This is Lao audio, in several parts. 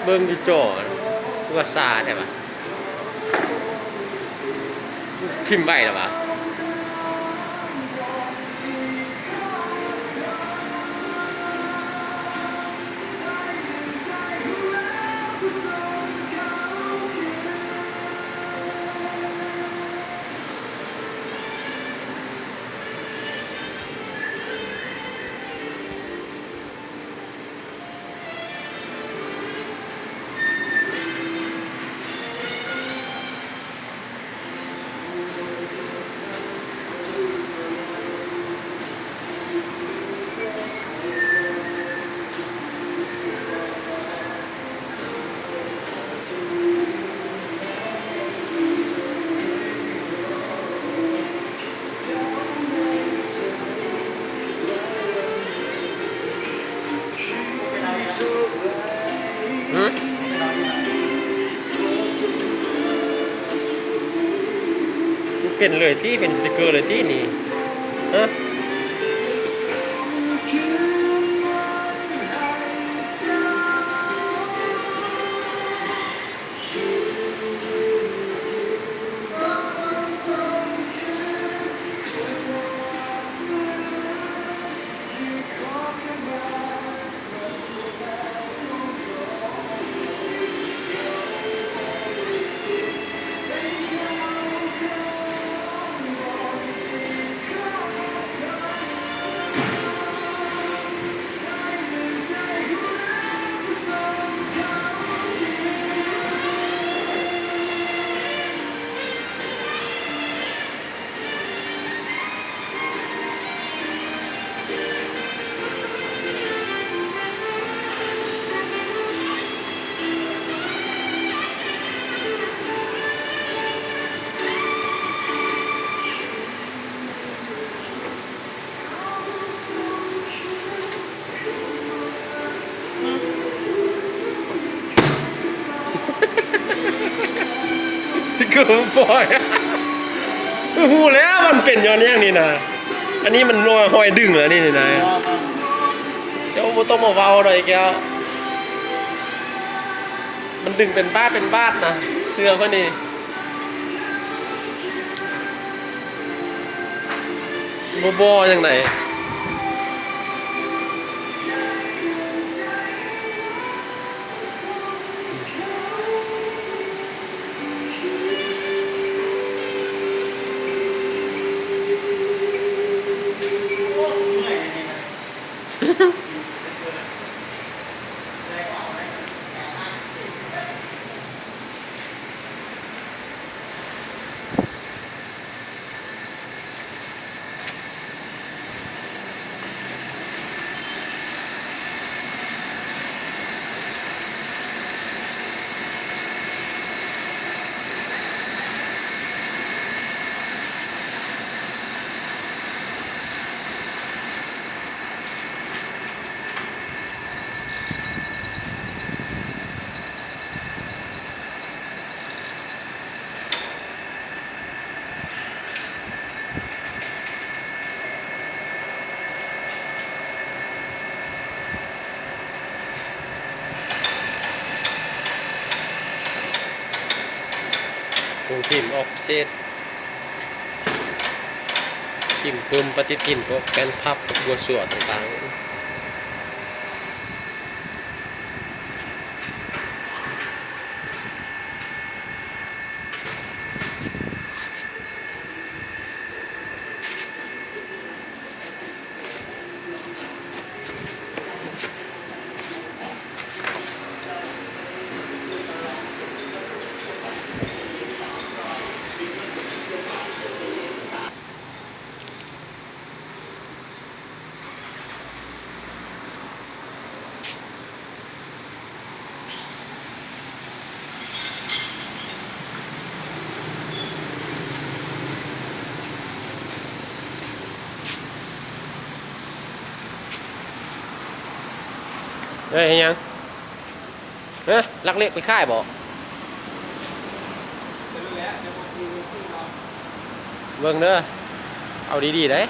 ເບິ່ງຢູ່ຈໍ ຄືວ່າຊ້າແທ້ວະ ພິມໄວແລ້ວວະ. ຫື? ມັນເປັນເລີຍຕິ ເປັນສະຕິກເກີເລີຍຕິນີ້ ຮະ? ຄືບໍ່ ຮູ້ແລ້ວມັນເປັນຍ້ອນຫຍັງນີ້ນະ. ອັນນີ້ມັນຮອຍດຶງແລ້ວນີ້ນະ. ເຈົ້າບໍ່ຕ້ອງມາເວົ້າດອກອີກແລ້ວ. ມັນດຶງເປັນບາດເປັນບາດນະ ເຊື່ອຂ້ອຍນີ້. ບໍ່ ບໍ່ຈັ່ງໃດ. ລົງພິມອອບເຊັດ ຖິ້ມປະຕິທິນພວກແຜ່ນພັບ ພວກບົວຊົວຕ່າງໆ. ເອີຍ ເຮັດຫຍັງ? ຮະ ລັກເລັກໄປຂາຍບໍ? ເບິ່ງເດີ ເອົາດີໆເດ້.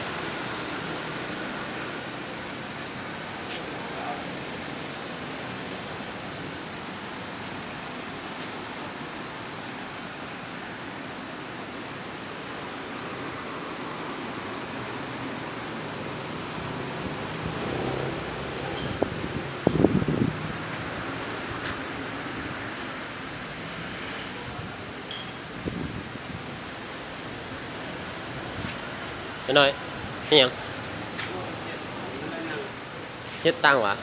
ນ້ອຍ ເຮັດຫຍັງ? ເຮັດຕັ່ງຫວາ?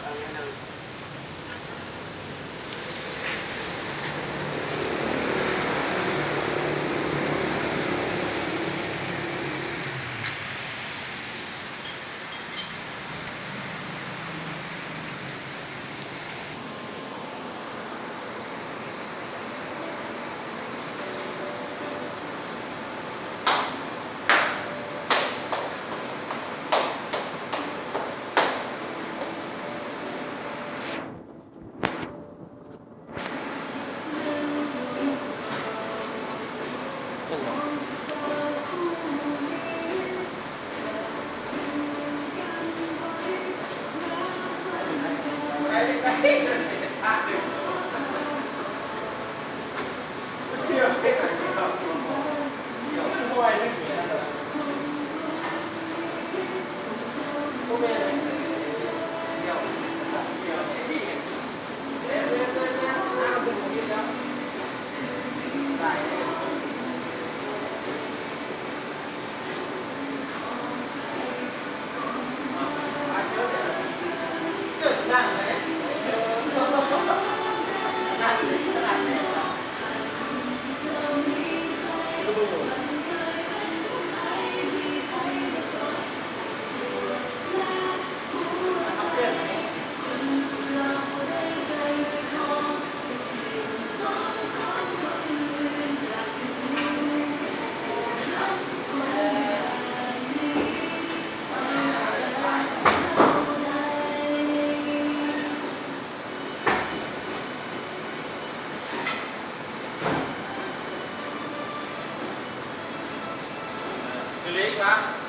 ເຫຼັກລະ